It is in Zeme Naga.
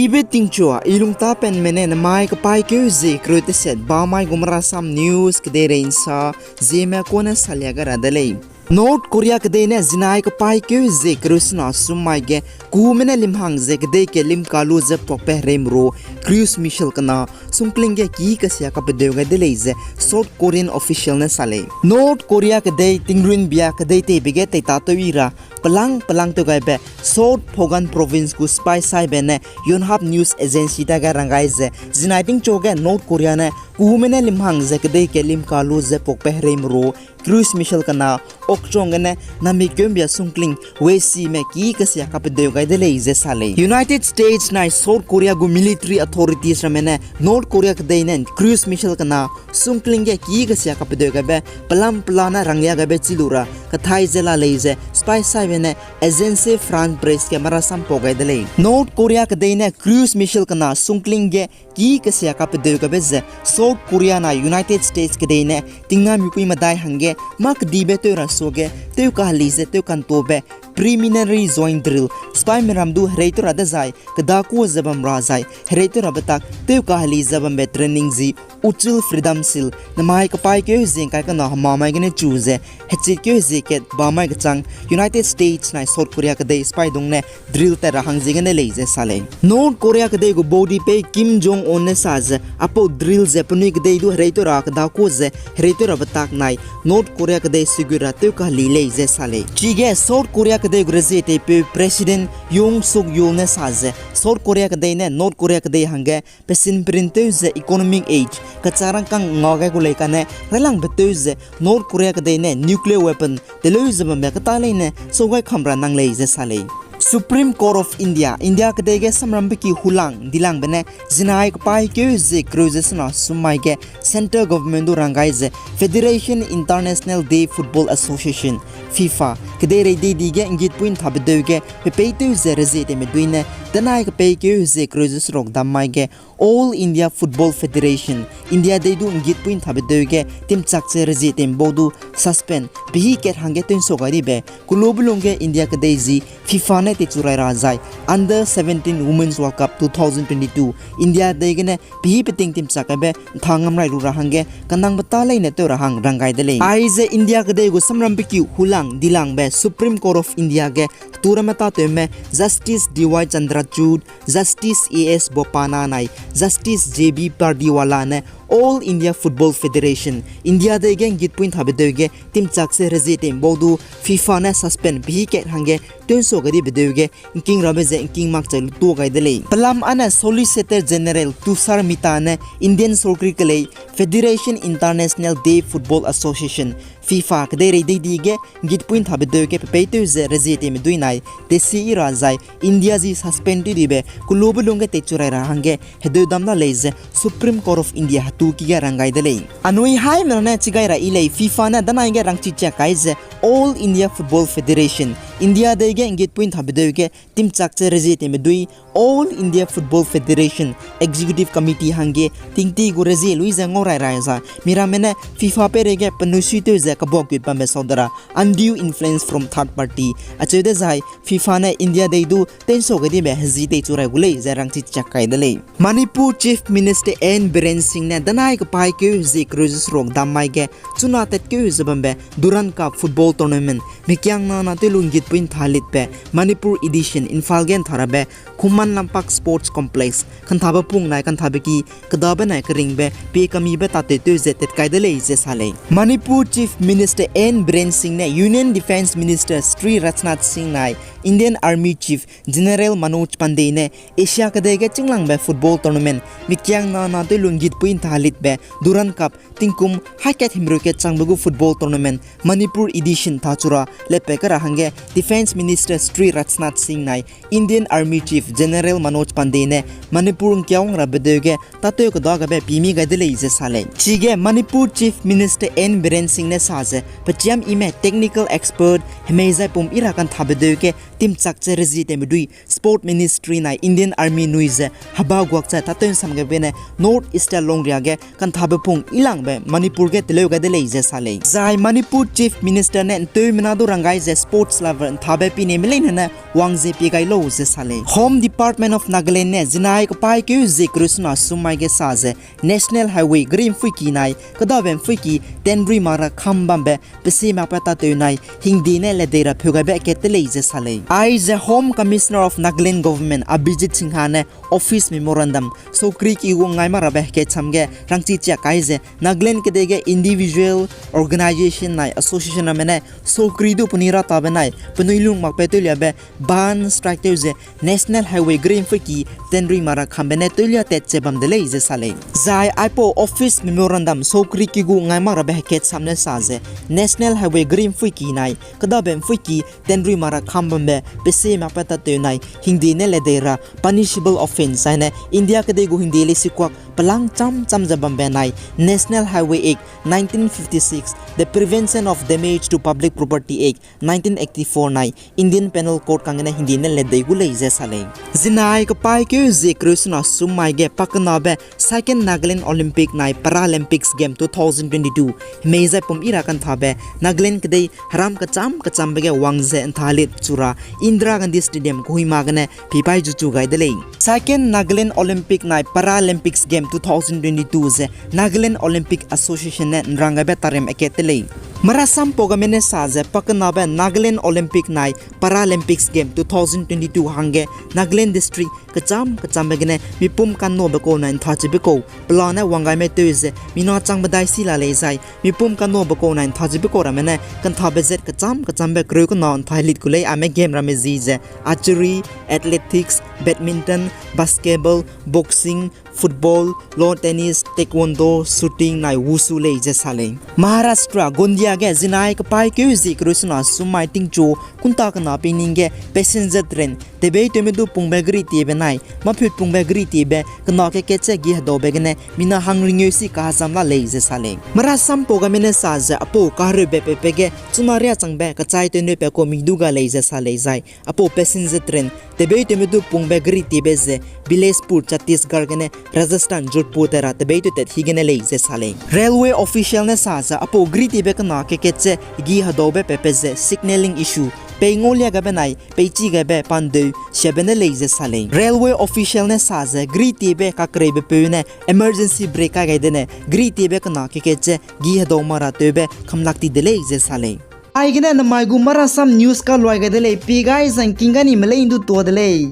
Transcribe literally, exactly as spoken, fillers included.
Ibe tingchua, i lungtapenme ne namai kapaîkeu ze kereu teset bamai gu Marasam News kedeirei nsa, Zeme kone salia gai ra de lei. North Korea kedei ne zinai kapaîkeu ze kereu sena summai ge, kume ne limhang ze kedei ke limka lu ze puakbe hereime ru, cruise missile kena, sungkling ge ki kasia kapedeu gai de lei ze South Korean official ne sa lei. North Korea kedei tingrunbia kedei teibe ge teitatew i ra, pelang pelang tew gaibe South Phogan Province gu sipai saibe ne Yonhap News Agency dage rang gai ze, zinai tingchu ge North Korea ne kume ne limhang ze kedei ke limka lu ze puakbe hereime ru, cruise missile kena, okchong gene nami keumbia sungkling wesime ki kasia kapedeu gai de lei ze sa lei. United States nai South Korea gu military authorities ramme ne North Korea kedei ne cruise missile kena, sungkling ge ki kasia kapedeu gaibe pelam pela ne ranglia gaibe chi lu ra kathai ze la lei ze sipai saibe ne Agence France-Presse ge marasam pau gai de lei. North Korea kedei ne cruise missile kena sungkling ge ki kasia kapedeu gaibe ze South Korea nai United States kedei ne tingnamipui medai hangge mâ kedibe tew ra suage tew kaheli ze tew kantobe preliminary joint drill sipaime ram du hereitew ra dezai kedakua ze bam ra zai hereitew rabe tak tew kaheli ze bambe training zi Uchul Freedom Shield namai kapaîkeu ze ngkai kena hemamai gene chu ze hechitkeu ze kat bamai kechang United States nai South Korea kedei sipai dung ne drill tat ra hang ziegene lei ze sa lei. North Korea kedei gu baudi pei Kim Jong Un ne sa ze apau drill ze penui kedei du hereitew ra kedakua ze hereitew rabe tak nai North Korea kedei sigu ra tew kaheli lei ze sa lei. Chige South Korea kedei gu rezie teipeu President Yoon Suk Yeol ne sa ze South Korea kedei ne North Korea kedei hangge pesin print tew ze economic aid kachak rangkâng nga gai gu lei kane railangbe tew ze North Korea kedei ne nuclear weapon teleu ze bambe keta leine sau gai kam ra nang lei ze sa lei. Supreme Court of India, India kedei ge samrambe ki hulang dilangbe ne zinai kapaîkeu ze kereu ze sena summai ge Central Government du rang gai ze Federation International Day Football Association, FIFA, kedeirei deidi ge nggitpui nthabe deu ge pepeitew ze rezie teime dui ne danai kapaîkeu ze kereu ze seruk dammai ge All India Football Federation, India dei du nggitpui nthabe deu ge timchak ze rezie teime bau du suspend pehî kat hangge tewnsua gai dibe, kelube lungge India kedei zi FIFA ne teichu rai ra zai Under seventeen Women's World Cup two thousand twenty-two, India dei gene pehî peting timchak gaibe ntha ngam rai lu ra hangge kanangbe ta leine tew ra hang rang gai de lei. Aize India kedei gu samrambe ki hulang dilangbe Supreme Court of India ge heturamme tâtewme Justice D Y Chandrachud, Justice A S Bopanna nai Justice J B Pardiwala ne All India Football Federation, India dei ge nggitpui nthabe deu ge timchak ze rezie teime bau du FIFA ne suspend pehî kat hangge tewnsua gai dibe deu ge ngking rabe ze ngking makchai lutua gai de lei. Pelam ane Solicitor General Tushar Mehta ne Indian sorkari kelei Federation International Day Football Association, FIFA kedeirei deidi ge nggitpui nthabe deu ge pepeitew ze rezie teime dui nai tesi i ra zai India zi suspend tew dibe kelube lungge teichu rai ra hangge hedeu dam la lei ze Supreme Court of India hetu ki ge rang gai de lei. Anui haimena ne chi gai ra i lei FIFA ne danai ge rangchi chiak kai ze All India Football Federation, India dei ge nggitpui nthabe deu ge timchak ze rezie teime dui All India Football Federation Executive Committee hangge tingti gu rezie lui ze ngau rai rai za miramme ne FIFA peireige penui suitew ze kabuak gut bambe sau de ra undue influence from third party acheu dezai FIFA ne India dei du tewnsua gai dibe hezi teichu rai gu lei ze rangchi chiak kai de lei. Manipur Chief Minister N Biren Singh ne danai kapaîkeu ze kereu ze seruk dammai ge chuna tatkeu ze bambe Durand Cup Football Tournament mikiangna na tew lu nggitpui ntha litbe Manipur edition Imphal ge ntha rabe Khuman Lampak Sports Complex kanthabe pung nai kanthabe ki kedabe nai keringbe pie kamibe tatew tew ze tat kai de lei ze sa lei. Manipur Chief Minister N Biren Singh ne Union Defence Minister Shri Rajnath Singh nai Indian Army Chief General Manoj Pandey ne Asia kedei ge chinglangbe football tournament mikiangna na tew lu nggitpui ntha litbe Durand Cup tingkum haî kat himreu kat changbe gu football tournament Manipur edition thachu ra lepat kai ra hangge Defence Minister Shri Rajnath Singh nai Indian Army Chief General Manoj Pandey ne Manipur ngkiawang rabe deu ge tatew kedagabe pimi gai de lei ze sa lei. Chige Manipur Chief Minister N Biren Singh ne sa ze pechiam ime technical expert hemei zai pum i ra kanthabe deu ge timchak ze rezie tewme dui Sport Ministry nai Indian Army nui ze heba guak ze tâtew ’nsam gebe ne North East longria ge kanthabe pung yilangbe Manipur ge teleu gai de lei ze sa lei. Zai Manipur Chief Minister ne ’nteumena du rang gai ze sports lover ’nthabe pine me leine ne wang ze pie gai lau ze sa lei. Home Department of Nagaland ne zinai kepaîkeu zie kereu sena sum mai ge sa ze National Highway geri ’mpuiki nai kedabe ’mpuiki tenrui mak ra kham bambe pesi makbe tâtew nai hingde ne ledei ra pheu gaibe kat te lei ze sa lei. Aize Home Commissioner of Nagaland Government Abhijit Sinha ne office memorandum saukri ki gu ngai mak rabe hekecham ge rangchi chiak kai ze Nagaland kedei ge individual, organisation nai association ramme ne saukri du penui ra tabe nai penui lung makbe tewliabe ban strike tew ze National Highway geri ’mpuiki tenrui mak ra khambe ne tewlia tat ze bam de lei ze sa lei. Zai aipau office memorandum saukri ki gu ngai mak rabe hekecham ne sa ze National Highway geri ’mpuiki nai kedabe ’mpuiki tenrui mak ra kham bambe pesi makbe tâtew nai hingde ne ledei ra punishable offence aine India kedei gu hingde leisikuak pelang cham cham ze bambe nai National Highway Act nineteen fifty-six, the Prevention of Damage to Public Property Act nineteen eighty-four nai Indian Penal Code kang gene hingde ne ledei gu lei ze sa lei. Zinai kepaîkeu zie kereu sena sum mai ge pakenabe Second Nagaland Olympic nai Paralympics Game two thousand twenty-two hemei zai pum yi ra kanthabe Nagaland kedei heram kecham kechambe ge wang ze ’nthalit chu ra Indira Gandhi Stadium kehuima gene pipai zuchu gai de lei. Second Nagaland Olympic nai Paralympics Game two thousand twenty-two ze Nagaland Olympic Association ne ’nrang gaibe tarem akat te lei. Marasam pau game ne sa ze pakenabe Nagaland Olympic nai Paralympics Game two thousand twenty-two hangge Nagaland district kecham kechambe gene mipum kanobe kau nai ’nthachibe kau pelane wang gaime tew ze mina changbe dai si la lei zai mipum kanobe kau nai ’nthachibe kau ramme ne kanthabe zet kecham kechambe kereu kena ’nthalit gu lei. Aime game ramme zi ze archery, athletics, badminton, basketball, boxing, football, lawn tennis, taekwondo, shooting nai wushu lei ze sa lei. Maharashtra, Gondia ge zinai kepaîkeu zie kereu sena sum mai tingchu kunta kena peining ge passenger train tebeitewme du pungbe geri tiebe nai mâphut pungbe geri tiebe kena kekat ze gi hedaube gene mina hangringeu si kahazam la lei ze sa lei. Marasam pau game ne sa ze apau kahereube pepe ge chuna riâ changbe kechai tewneu pe kau mi du ga lei ze sa lei zai apau passenger train tebeitewme du pungbe geri tiebe ze Bilaspur, Chhattisgarh gene Rajasthan, Jodhpur te ra tebeitew tat hi gene lei ze sa lei. Railway official ne sa ze apau geri tiebe kena kekat ze gi hedaube pepe ze signalling issue pei ngaulia gabe nai peichi gabe pandeu siabe ne lei ze sa lei. Railway official ne sa ze geri tiebe kakreibepeu ne emergency brake kai gai dene geri tiebe kena kekat ze gi hedau mak ra tewbe kamlak ti de lei ze sa lei. Aigene namai gu Marasam News kaluai gai de lei, pi gai zangking ganime lei ’ndu tuâ de lei.